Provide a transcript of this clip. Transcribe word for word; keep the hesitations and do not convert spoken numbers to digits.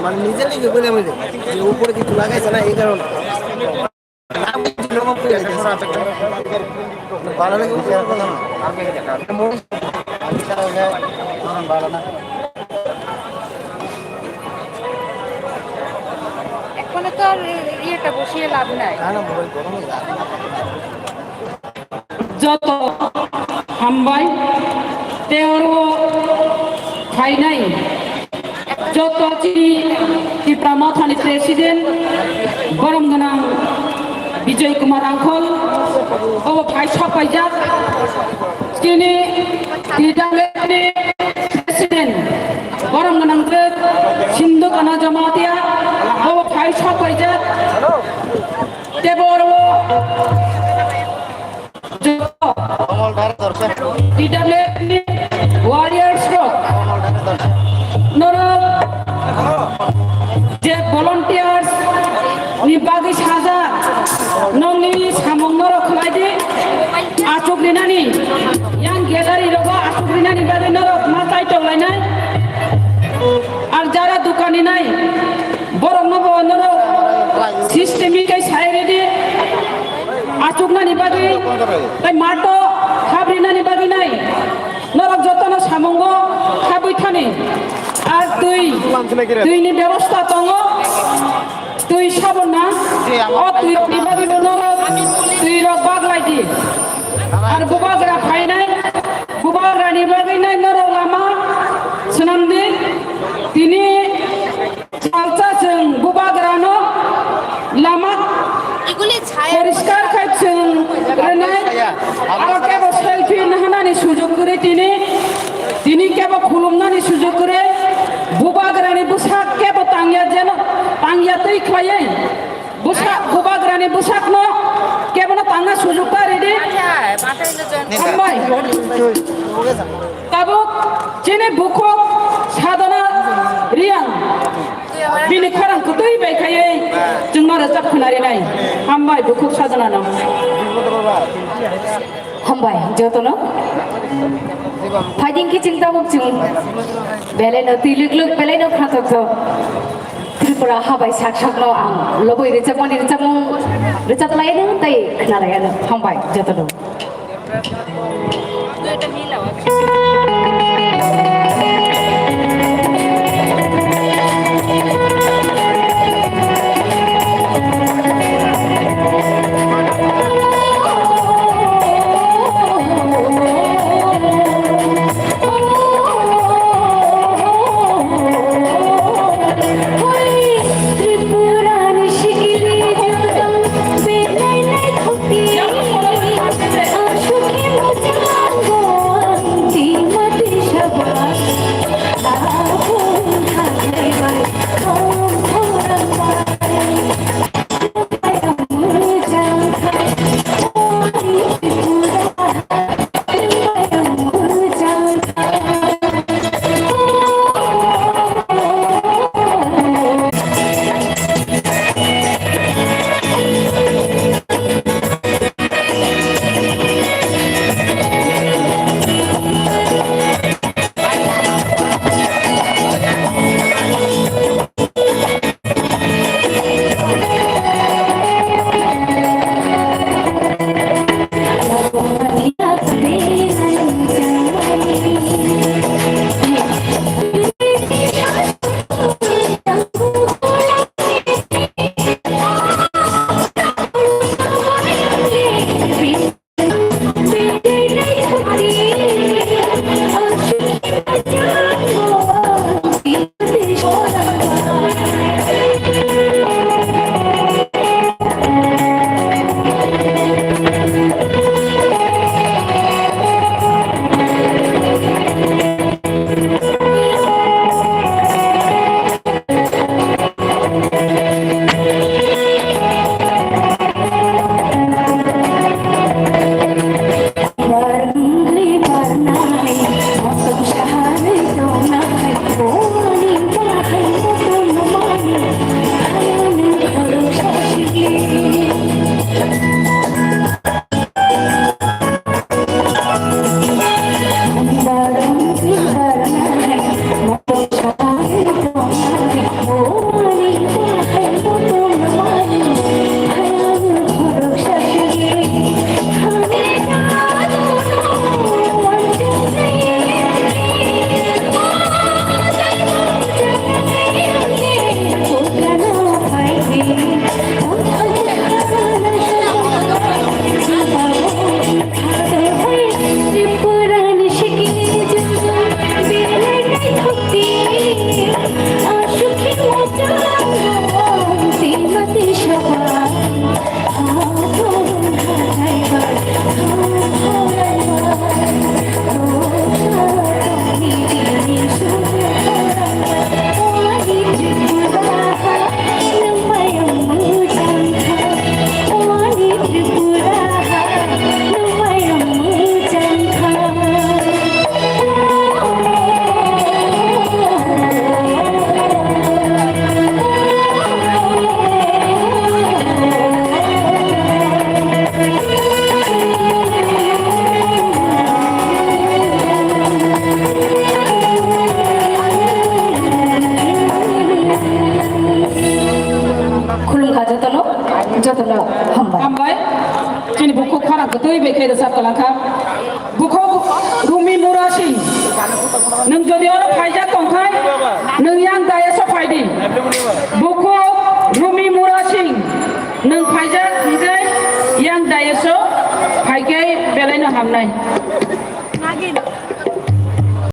মানে নিজে লিখে বলে আমি যে উপরে কিছু লাগাইছে না, এই কারণে। এখন তো আর ইয়েটা বসিয়ে লাভ নাই। Joto hambai, tei oro phainai joto chini Tipra Mothani President, borom gwnang Bijoy Kumar Angkhol, obo phai sok paijak. Chini T W F ni President, borom gwnang Sindhu Kana Jamatia, obo phai sok paijak. Tei bo oro joto T W F ni warriors rok, norok je volunteers ni bagwi sajak, nokni samung norok khlai di, achuk rinani, yang gallery rogo achuk rinani bagwi norok ma chai tong lainai. Ar jara dukani nai, borokno bo norok system ni kai sai redi, achuknani bagwi, tei mato habrinani bagwi nai, norok jotono samungo habwi thani. Ar twi, twini bebosta tongo, twi sabonna, o twi ni bagwi norok twi rok baglai di. Ar bubagra phainai, bubagrani bagwi nai norok lama swnam di. Tini salsa chwng bubagrano lama poriskar khai chwng rwnai, aro kebo selfie nahanani sujok kwrwi tini, tini kebo khulumnani sujok kwrwi, bubagrani bwsak kebo tangya jeno, tangya twi khlaiwi. Bwsak, bubagrani bwsakno kebono tangna sujuk ta ridi. Hambai. Tabuk chini bukhuk Sadhana Reang. Bini khorang kwtwi bai khaiwi chwngno rwchap khwna rinai. Hambai bukhuk Sadhana no. Hambai jotono. Phaiding kiching tabuk chwng. Belai no twi luk luk, belai no khatok thok. Tripura ha bai sak sakno ang lobwi rwchapmani rwchapmung rwchaplaiano tei khwnalaiano. Hambai jotono. Khulumkha jotono, jotono hambai. Hambai. Chini bukhuk khorang kwtwi bai khe rwchap kwlangkha. Bukhuk Rumi Mura Singh. Nwng jodi oro phaijak tongkhai, nwng yang dais o phaidi. Bukhuk Rumi Mura Singh. Nwng phaijak hingkhai yang dais o phaikhe belaino hamnai.